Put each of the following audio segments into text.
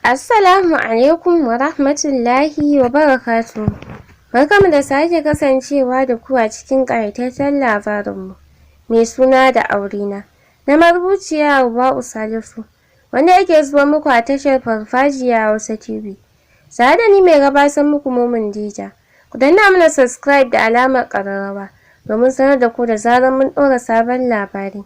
Assalamu alaikum wa rahmatullahi wa barakatuhu. Barkanmu da sake kasancewa da ku a cikin ƙayataccen labarinmu mai suna Da Aurena, na marubuciya Hauwa'u Salisu, wanda yake zuwa muku a tashar Farfajiya Hausa TV. Tare da ni mai gabatar muku, Momin Dija. Ku danna mana subscribe da alamar ƙararrawa domin sanar da ku da zarar mun ɗora sabon labari.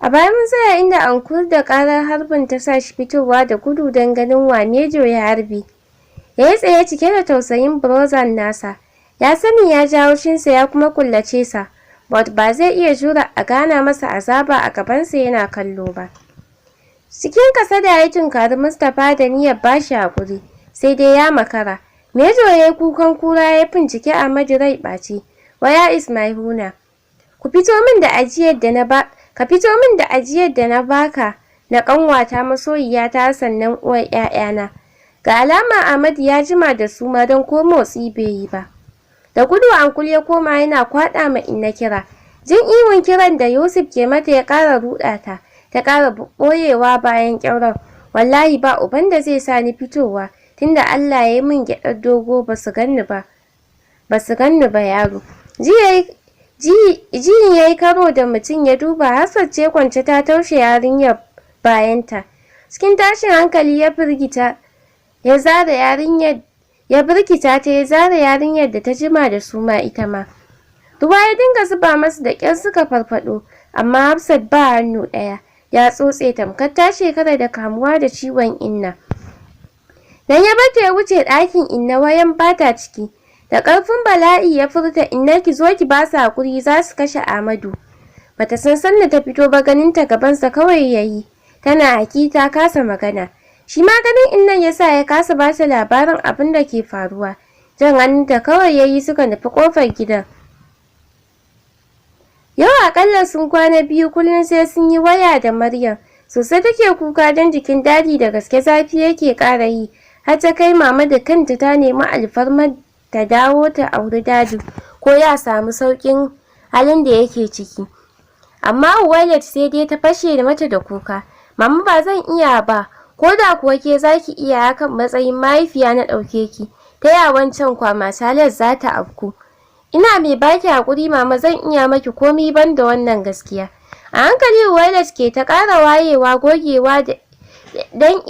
A baya mun tsaya inda Uncle da ƙarar harbin ta sa shi fitowa da gudu don ganin wa Mejo ya harbe. Ya yi tsaye cike da tausayin brother nasa. Ya sani ya ji haushinsa ya kuma kullace sa, but ba zai iya jura a gana masa azaba a gabansa yana kallo ba. Cikin kasada ya tunkari Mustapha da niyyar bashi hakuri, sai dai ya makara. Mejo ya yi kukan kura ya fincike Ahmadu rai ɓace. "Where is Maihuna? Ku fito min da ajiyar da na ba ka fito min da ajiyar da na baka na ƙanwata, masoyiyata, sannan uwar 'ya'yana." Ga alama Ahmadu ya jima da suma, don ko motsi bai yi ba. Da gudu Uncle ya koma yana kwaɗa ma Inna kira. Jin ihun kiran da Yusuf ke mata ya ƙara ruɗa ta, ta ƙara ɓoyewa bayan ƙyauren. "Wallahi ba uban da zai sa ni fitowa, tunda Allah ya yi min gyaɗar dogo, ba su ganni ba. Ba su ganni ba, yaro." Ji ya yi karo da mutum, ya duba, Hafsat ce kwance ta taushe yarinyar bayanta. Cikin tashin hankali ya firgita ya zara yarinyar, ya birkita ta, ya zara yarinyar da ta jima da suma ita ma. Ruwa ya dinga zuba masu, da ƙyar suka farfaɗo, amma Hafsat ba hannu ɗaya. Ya tsotse tamkar ta shekara da kamuwa da ciwon inna. Dan ya bata ya wuce ɗakin Inna, wayan bata ciki. Da ƙarfin bala'i ya furta, "Inna, ki zo ki ba su haƙuri, za su kashe Amadu." Bata san sanda ta fito ba, ganin ta gabansa kawai yayi. Tana haki ta kasa magana. Shi ma ganin Innan ya sa ya kasa ba ta labarin abin da ke faruwa. Jan hannunta kawai yayi suka nufi ƙofar gidan. Yau akalla sun kwana 2, kullum sai sun yi waya da Maryam. Sosai take kuka don jikin Daddy da gaske zafi yake ƙara yi. Har ta kai Mama da kanta ta nemi alfarmar ta dawo ta auri Daddy ko ya samu sauƙin halin da yake ciki. Amma Uwailat sai dai ta fashe mata da kuka. "Mama, ba zan iya ba, ko da kuwa ke za ki iya hakan, matsayin mahaifiya na ɗauke ki. Ta ya wancan kwamacalar za ta afku? Ina mai baki haƙuri, Mama, zan iya maki komi ban da wannan gaskiya." A hankali Uwailat ke ta ƙara wayewa, gogewa, dan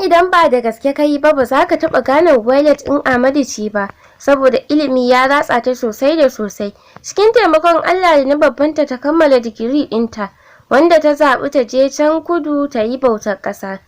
idan ba da gaske ka yi ba, ba za ka taɓa gane Uwailat in Ahmadu ce ba, saboda ilimi ya ratsa ta sosai da sosai. Cikin taimakon Allah da na babbanta ta kammala digiri ɗinta, wanda ta zaɓi ta je can kudu ta yi bautar ƙasa.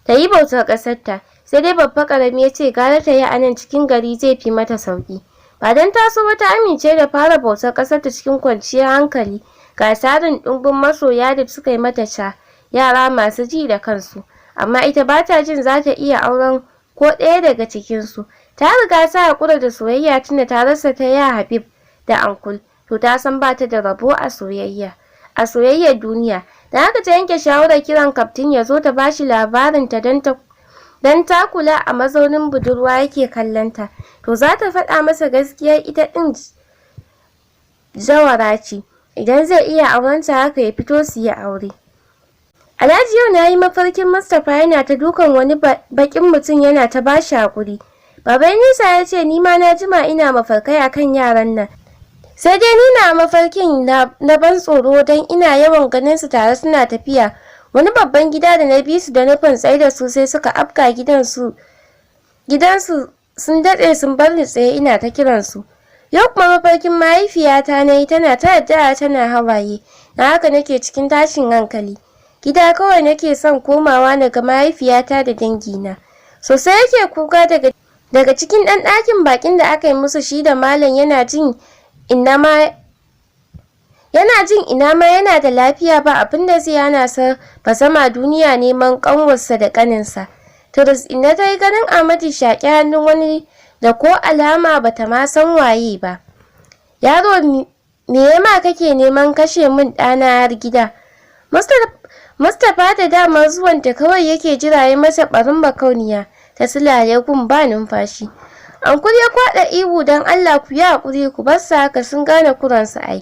Ta yi bautar ƙasarta. Sai dai Babba Ƙarami ya ce gara ta yi a nan cikin gari, zai fi mata sauƙi. Ba don ta so ba ta amince da fara bautar ƙasarta cikin kwanciyar hankali. Ga tarin ɗumbin masoya da suka yi mata ca, yara masu ji da kansu. Amma ita ba ta jin za ta iya auren ko ɗaya daga cikinsu. Ta riga ta haƙura da soyayya tunda ta rasa ta ya Habib da Uncle. To ta san ba ta da rabo a soyayya. A soyayyar duniya. Da haka ta yanke shawarar kiran kaftin ya zo ta bashi labarin ta, don ta kula a mazaunin budurwa yake kallon ta. To za ta faɗa masa gaskiya, ita ɗin jawara ce. Idan zai iya aurenta haka, ya fito su yi aure. "Alhaji, yau na yi mafarkin Mustapha yana ta dukan wani baƙin mutum, yana ta bashi haƙuri." Baba Nisa ya ce, "Ni ma na jima ina mafarkai akan yaran nan. Sai dai ni na mafarkin na ban tsoro, don ina yawan ganin su tare suna tafiya. Wani babban gida da na bi su da nufin tsaye da su, sai suka afka gidansu. Gidansu sun daɗe sun bar ni tsaye ina ta kiransu. Yau kuma mafarkin mahaifiyata na yi, tana ta addu'a tana hawaye. Na haka nake cikin tashin hankali. Gida kawai nake son komawa na ga mahaifiyata da dangina." Sosai yake kuka daga cikin ɗan ɗakin bakin da aka yi musu shi da malam, yana jin ina ma yana da lafiya, ba abin da zai hana sa bazama duniya neman ƙanwarsa da ƙaninsa. Turus Inna ta yi ganin Ahmadu shaƙe hannun wani da ko alama bata ma san waye ba. "Yaro, me ya ma kake neman kashe min ɗana har gida?" Mustapha da dama zuwanta kawai yake jira, ya mata ɓarin makauniya, ta silale gun ba numfashi. Uncle ya kwaɗa ihu, "Don Allah ku yi haƙuri, ku bar su haka, sun gane kuransu ai."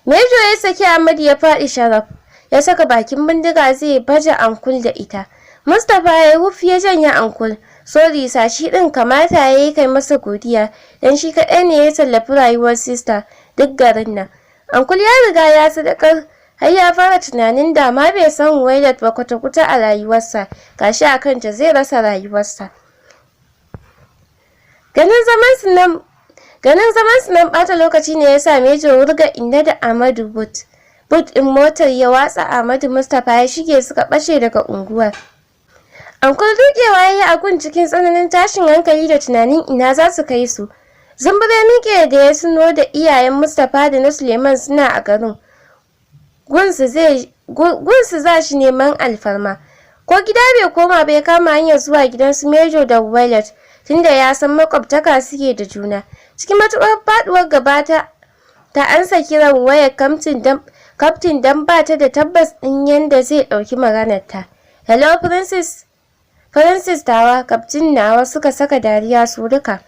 Mejo ya saki Ahmadu ya faɗi sharaf. Ya saka bakin bindiga zai baje Uncle da ita. Mustapha ya wuf ya janye Uncle. "Sorry sir." Shi din kamata yayi kai masa godiya, dan shi kaɗai ne ya tallafi rayuwar sister duk garin nan. Uncle ya riga ya sadakar, har ya fara tunanin da ma bai san Wailat ba kwata-kwata a rayuwarsa. Gashi a kanta zai rasa rayuwarsa. Ganin zaman su nan bata lokaci ne ya sa Mejo wurga Inna da Ahmadu boot ɗin motar, ya watsa Ahmadu. Mustapha ya shige, suka ɓace daga unguwar. Uncle dukewa ya yi a gun cikin tsananin tashin hankali da tunanin ina za su kai su. Zumbur ya miƙe da ya tuno da iyayen Mustapha da na Suleiman suna a garin. Gunsu za shi neman alfarma. Ko gida bai koma ba, ya kama hanyar zuwa gidan su Mejo da Wallet, tunda ya san makwabtaka suke da juna. Cikin matuƙar faɗuwar gaba ta ansa kiran wayar Kaftin dan ba ta da tabbas ɗin yanda zai ɗauki maganar ta. "Hello, Princess." "Princess tawa, Kaftin nawa." Suka saka dariya su duka.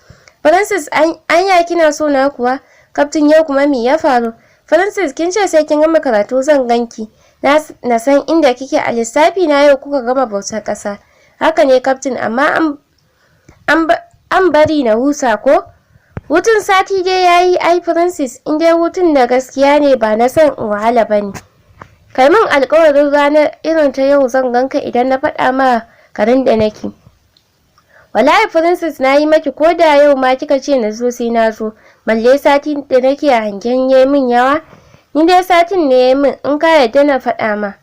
"Princess, anya kina so na kuwa?" "Kaftin, yau kuma me ya faru?" "Princess, kin ce sai kin gama karatu zan ganki. Na san inda kike. A lissafi na yau kuka gama bautar ƙasa." "Haka ne, Kaftin, amma an bari na husa ko?" "Hutun sati dai yayi ai, Princess, in dai hutun na gaskiya ne, ba na son in wahala bane. Kai min alƙawarin ranar irin ta yau zan ganka idan na faɗa ma garin da nake." "Wallahi, Princess, na yi maki, ko da yau ma kika ce na zo sai na zo, balle sati da nake hangen yayi min yawa. Ni dai satin ne yayi min, in ka yarda na faɗa ma.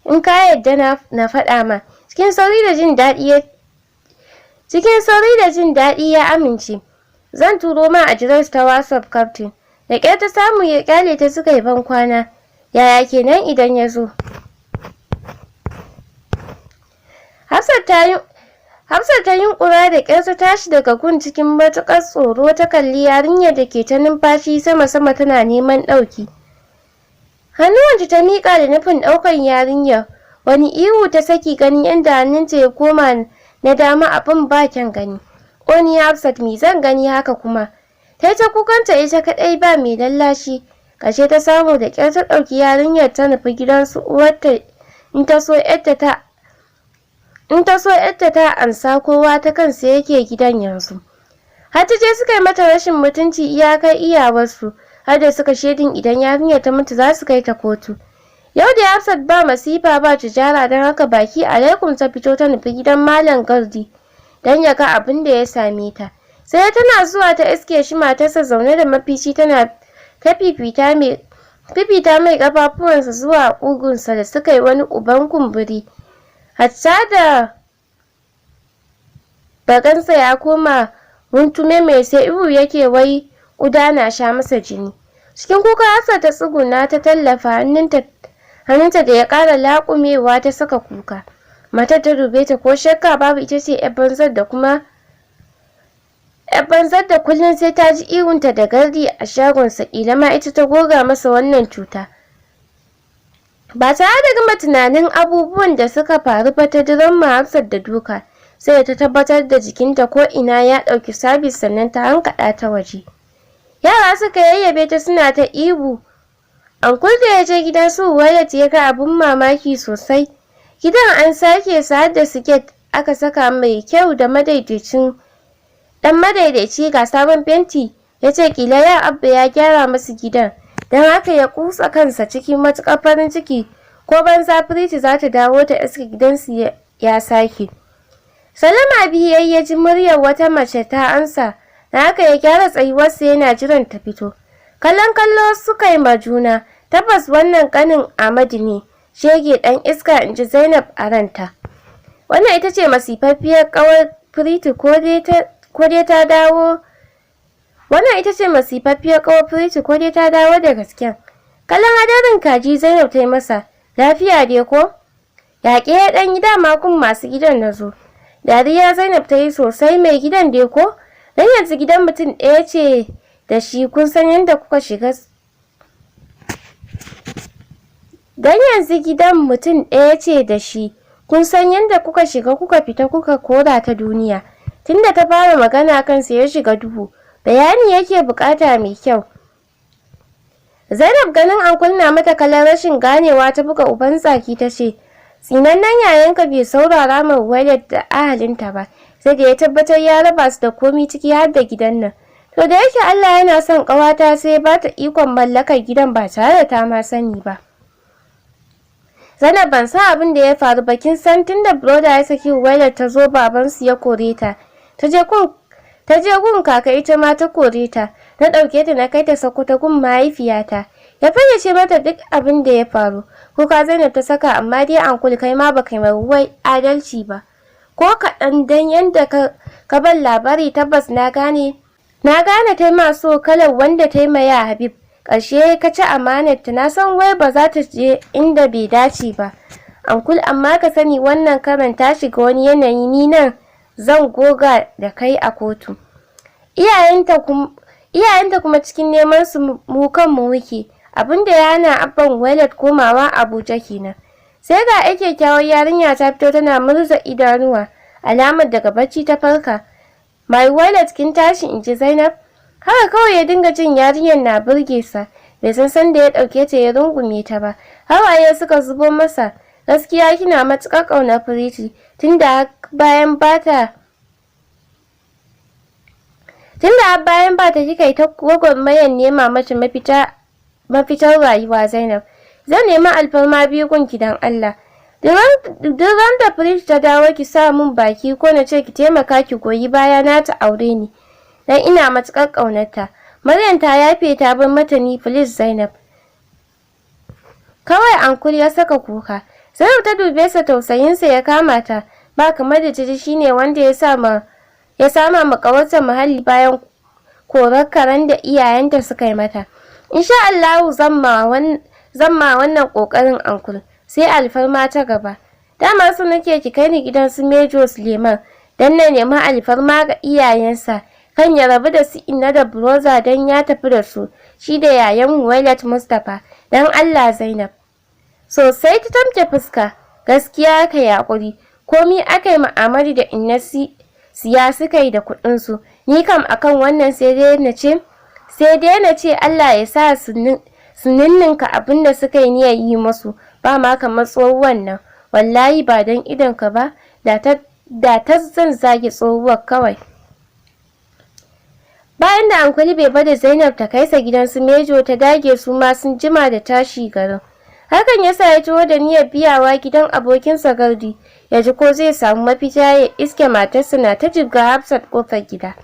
In ka yarda na faɗa ma." Cikin sauri da jin daɗi ya amince. "Zan turo ma address ta WhatsApp, Captain." Da ƙyar ta samu ya kyale ta, suka yi ban kwana. Yaya kenan idan ya zo? Hafsat ta yunƙura da ƙyar ta tashi daga gun cikin matuƙar tsoro. Ta kalli yarinyar da ke ta numfashi sama-sama tana neman ɗauki. Hannuwanta ta miƙa da nufin ɗaukar yarinyar. Wani ihu ta saki ganin yadda hannunta ya koma na dama, abin ba kyan gani. "O ni Hafsat, me zan gani haka kuma?" Ta yi ta kukanta ita kaɗai, ba mai lallashi. Ƙarshe ta samu da ƙyar ta ɗauki yarinyar ta nufi gidansu uwarta. In ta so ‘yarta ta ansa, kowa ta kansa yake gidan yanzu. Har ta je suka yi mata rashin mutunci iyakar iyawarsu, har da suka shedin idan yarinyar ta mutu za su kai ta kotu. Yau da Hafsat ba masifa ba tijara, don haka baki alaikum ta fito ta nufi gidan Malam Gardi don ya ga abin da ya same ta. Sai tana zuwa ta iske shi, matarsa zaune da mafici tana ta fifita mai kafafuwansa zuwa ƙugunsa da suka yi wani uban kumburi. Hatta da bagansa ya koma runtume mai, sai ihu yake wai ƙuda na sha masa jini. Cikin kuka Hafsat ta tsuguna ta tallafa hannunta da ya ƙara laƙumewa, ta saka kuka. Matar ta dube ta, ko shakka babu ita ce 'yar banzar da kullum sai ta ji ihunta da gardi a shagonsa, ƙila ma ita ta goga masa wannan cuta. Ba tare da gama tunanin abubuwan da suka faru ba, ta diran Hafsat da duka. Sai ta tabbatar da jikinta ko ina ya ɗauki sabis, sannan ta hankaɗa ta waje. Yara suka yayyabe ta suna ta ihu. Uncle da ya je gidan su Wallet ya ga abun mamaki sosai. Gidan an sake sa, har da siket aka saka mai kyau da madaidaicin dan madaidaici, ga sabon fenti. Ya ce kila ya Abba ya gyara masu gidan. Don haka ya kusa kansa cikin matuƙar farin ciki, ko banza Firiti za ta dawo ta iske gidansu ya sake. Salama biyu ya ji muryar wata mace ta ansa, da haka ya gyara tsayuwarsa yana jiran ta fito. Kallon kallo suka yi ma juna, tabbas wannan kanin Amadu ne, shege dan iska, in ji Zainab a ranta. Wannan ita ce masifaffiyar ƙawar Firiti, ko dai ta dawo. Wannan ita ce masifaffiyar ƙawar Firiti, ko dai ta dawo da gasken. Kallon hadarin kaji Zainab ta yi masa. "Lafiya dai ko?" Yaƙe ya ɗan yi, "Dama kun masu gidan na zo." Dariya Zainab ta yi sosai. "Mai gidan dai ko? Dan yanzu gidan mutum ɗaya ce da shi, kun san yadda kuka shiga. Dan yanzu gidan mutum ɗaya ce da shi, kun san yadda kuka shiga kuka fita kuka kora ta duniya." Tunda ta fara magana kansa ya shiga duhu. Bayani yake bukata mai kyau. Zainab ganin an kunna mata kallon rashin ganewa, ta buga uban tsaki ta ce, "Tsinannen yayanka bai saurara ma Walid da ahalinta ba, sai da ya tabbatar ya raba su da komi, ciki har da gidan nan. To da yake Allah yana son ƙawata, sai ya bata ikon mallakar gidan ba tare da ta ma sani ba. Zainab, ban san abin da ya faru ba. Kin san tunda brother ya saki Walid ta zo, babansu ya kore ta. Ta je gun kaka, ita ma ta kore ta. Na ɗauke ta na kai ta Sokoto gun mahaifiyata." Ya fayyace mata duk abin da ya faru. Kuka Zainab ta saka. "Amma dai uncle, kai ma baka yi wai adalci ba ko kaɗan, dan yanda ka ban labari, tabbas na gane ta ma so kalar wanda ta yi ya Habib. Ƙarshe ka ci amanar ta. Na san wai ba za ta je inda bai dace ba, uncle, amma ka sani wannan karan ta shiga wani yanayi. Ni nan zan goga da kai a kotu. Iyayenta kuma cikin neman su mu kanmu muke. Abinda ya hana abban Walid komawa Abuja kenan." Sai ga ai kyakkyawar yarinya ta fito tana murza idanuwa, alamar daga bacci ta farka. "My Walid, kin tashi?" in ji Zainab. Haka kawai ya dinga jin yarinyar na burge sa. Bai san sanda ya ɗauke ta ya rungume ta ba. Hawaye suka zubo masa. "Gaskiya kina matuƙar ƙaunar Firiti, tunda har bayan bata kika yi ta gwagwarmayar nema mata mafita, mafitar rayuwa. Zainab, zan nemi alfarma biyu gunki dan Allah. Duk ran da Firiti ta dawo, ki sa mun baki, ko na ce ki taimaka ki goyi baya na ta aure ni, dan ina matuƙar ƙaunarta. Maryam ta yafe ta bar mata ni. Please, Zainab." Kawai uncle ya saka kuka. Zainab ta dube sa, tausayinsa ya kama ta. Ba kamar da ta shine wanda ya sama ma ƙawarta muhalli bayan korar karen da iyayenta suka yi mata. "Insha Allahu zan ma wannan ƙoƙarin, uncle. Sai alfarma ta gaba. Dama su nake ki kai ni gidan su Major Suleiman dan na nemi alfarma ga iyayensa kan ya rabu da su inna da brother, dan ya tafi da su, shi da yayan Walid Mustapha. Dan Allah, Zainab." Sosai ta tamke fuska. "Gaskiya ka yaƙuri. Komi aka yi ma'amari da inna siya suka yi da kuɗin su. Ni kam akan wannan sai dai na ce Allah ya sa su ninninka abin da suka yi niyyar yi musu. Ba ma kamar tsohuwan nan. Wallahi ba don idonka ba, da ta zan zagi tsohuwar kawai." Bayan da uncle bai bada Zainab ta kai sa gidan su Mejo, ta dage su ma sun jima da tashi garin. Hakan yasa ya taho da niyyar biyawa gidan abokinsa Gardi, ya ji ko zai samu mafita. Ya iske matarsa na ta jibga Hafsat kofar gida.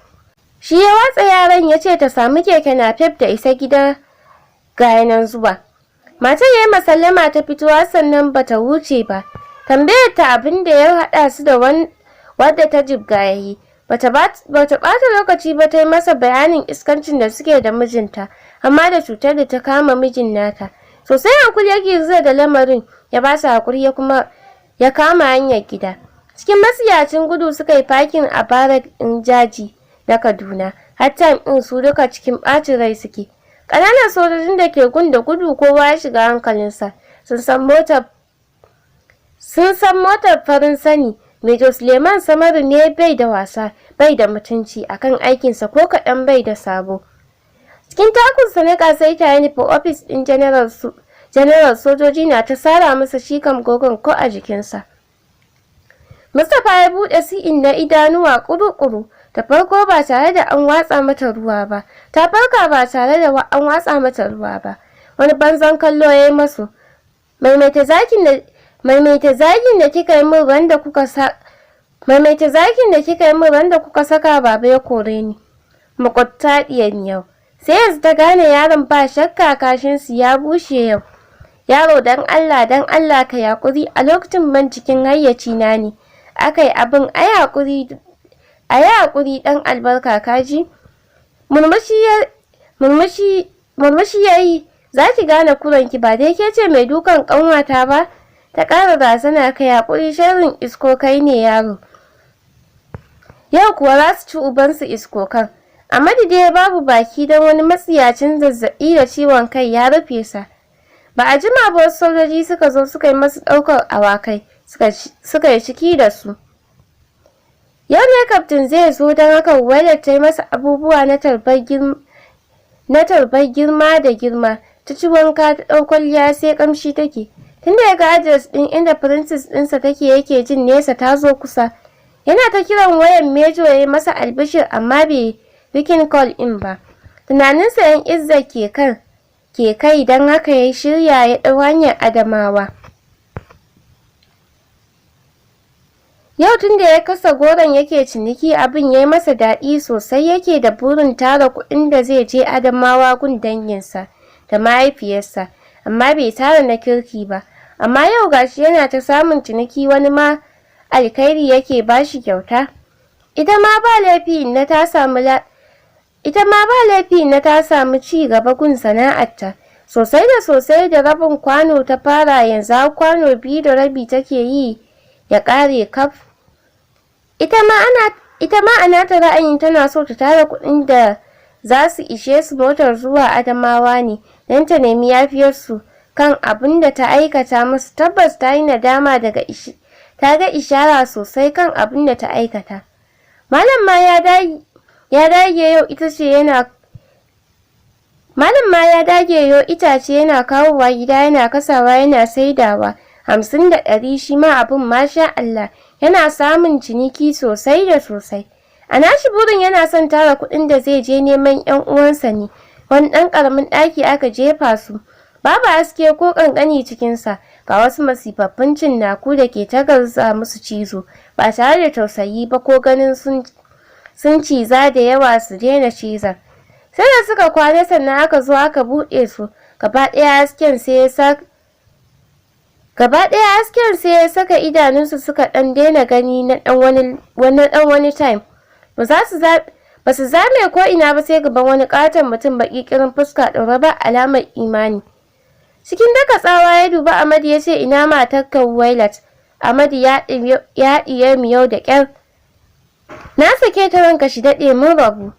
Shi ya watsa yaran, ya ce ta samu keke napep da isa gida, ga nan zuwa. Matar ya yi masallama ta fito, sannan bata wuce ba. Tambayar ta abin da ya haɗa su da wadda ta jibga ya yi. Bata ɓata lokaci ba ta yi masa bayanin iskancin da suke da mijinta, amma da cutar da ta kama mijin nata. Sosai uncle ya girgiza da lamarin, ya ba su hakuri, ya kuma ya kama hanyar gida. Cikin matsiyacin gudu suka yi fakin a barrack ɗin Jaji na Kaduna. Har time ɗin su duka cikin ɓacin rai suke. Ƙananan sojojin da ke gun da gudu kowa ya shiga hankalinsa. Sun san motar farin sani. Major Suleiman Samaru ne, bai da wasa, bai da mutunci akan aikinsa ko kaɗan, bai da sabo. Cikin takunsa na ƙasaita ya nufi ofis ɗin General. General sojoji na ta sara masa, shi kam gogon ko a jikinsa. Mustapha ya buɗe si'in na idanuwa ƙuru-ƙuru. Ta farko ba tare da an watsa mata ruwa ba. Ta farka ba tare da an watsa mata ruwa ba. Wani banzan kallo ya yi masu. Maimaita zagin da kika yi min randa kuka saka baba ya kore ni. Makwabta ɗiyan yau. Sai yanzu ta gane yaron, ba shakka kashin su ya bushe yau. "Yaro, dan Allah, dan Allah ka yakuri. A lokacin ban cikin hayyaci na ne akai abin. Ai hakuri, ayi hakuri, dan albarka, kaji." Murmushi yayi. "Zaki gane kuranki. Ba dai ke ce mai dukan kanwata ba?" Ta ƙara razana. "Ka hakuri, sharrin iskokai ne, yaro. Yau kuwa za su ci ubansu iskokan." Amadu dai babu baki, don wani matsiyacin zazzaɓi da ciwon kai ya rufe sa. Ba a jima ba wasu sojoji suka zo suka yi masu ɗaukar awakai, suka yi ciki da su. Yau ne kaftin zai zo, don haka Walid ta yi masa abubuwa na tarbar girma da girma. Ta ci wanka, ta ɗau kwalliya, sai ƙamshi take. Tunda ya ga address ɗin inda princess ɗinsa take, yake jin nesa ta zo kusa. Yana ta kiran wayan Mejo ya yi masa albishir, amma bai picking call ɗin ba. Tunaninsa yan Izza ke kan ke kai, don haka ya shirya ya ɗau hanyar Adamawa. Yau tun da ya kasa goron yake ciniki, abin ya yi masa daɗi sosai, yake da burin tara kuɗin da zai je Adamawa gun danginsa da mahaifiyarsa, amma bai tara na kirki ba. Amma yau gashi yana ta samun ciniki, wani ma alkhairi yake bashi kyauta. Ita ma ba laifi na ta samu ci gaba gun sana'arta sosai da sosai. Da rabin kwano ta fara, yanzu kwano 2.5 take yi ya ƙare kaf. Ita ma a nata ra'ayin tana so ta tara kuɗin da za su ishe su motar zuwa Adamawa ne don ta nemi yafiyarsu kan abin da ta aikata musu. Tabbas ta yi nadama, daga ta ga ishara sosai kan abin da ta aikata. Malam ma ya dage ya dage yau ita ce yana Malam ma ya dage yo itace, yana kawowa gida, yana kasawa, yana saidawa 50 da 100. Shi ma abin masha Allah, yana samun ciniki sosai da sosai. A nashi burin yana son tara kuɗin da zai je neman 'yan uwansa ne. Wani ɗan ƙaramin ɗaki aka jefa su, babu haske ko ƙanƙani cikinsa, ga wasu masifaffun cinnaku da ke ta garza musu cizo ba tare da tausayi ba, ko ganin sun ciza da yawa su daina cizon. Sai da suka kwana sannan aka zo aka buɗe su. Gaba ɗaya hasken sai ya saka idanunsu suka ɗan daina gani na ɗan wani time. Ba su zame ko ina ba sai gaban wani ƙaton mutum baƙi ƙirin, fuska ɗaure ba alamar imani. Cikin daka tsawa ya dubi Amadu ya ce, "Ina matarka Wailat?" Amadu ya haɗiye miyau da ƙyar. "Na sake ta, ranka shi daɗe, mun rabu."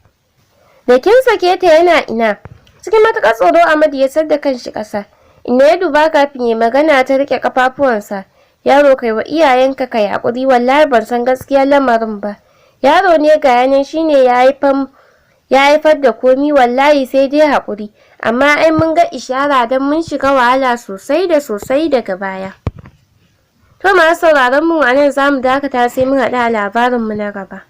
"Da kin sake ta, yana ina?" Cikin matuƙar tsoro Amadu ya sadda kanshi ƙasa. Inna ya duba kafin ya magana, ta riƙe ƙafafuwansa. "Yaro, kai wa iyayenka kai haƙuri, wallahi ban san gaskiyar lamarin ba. Yaro ne ga yanan, shine ya haifar ya haifar da komi, wallahi sai dai haƙuri. Amma ai mun ga ishara don mun shiga wahala sosai da sosai daga baya." To, masu sauraron mu, a nan za mu dakata, sai mun haɗu a labarinmu na gaba.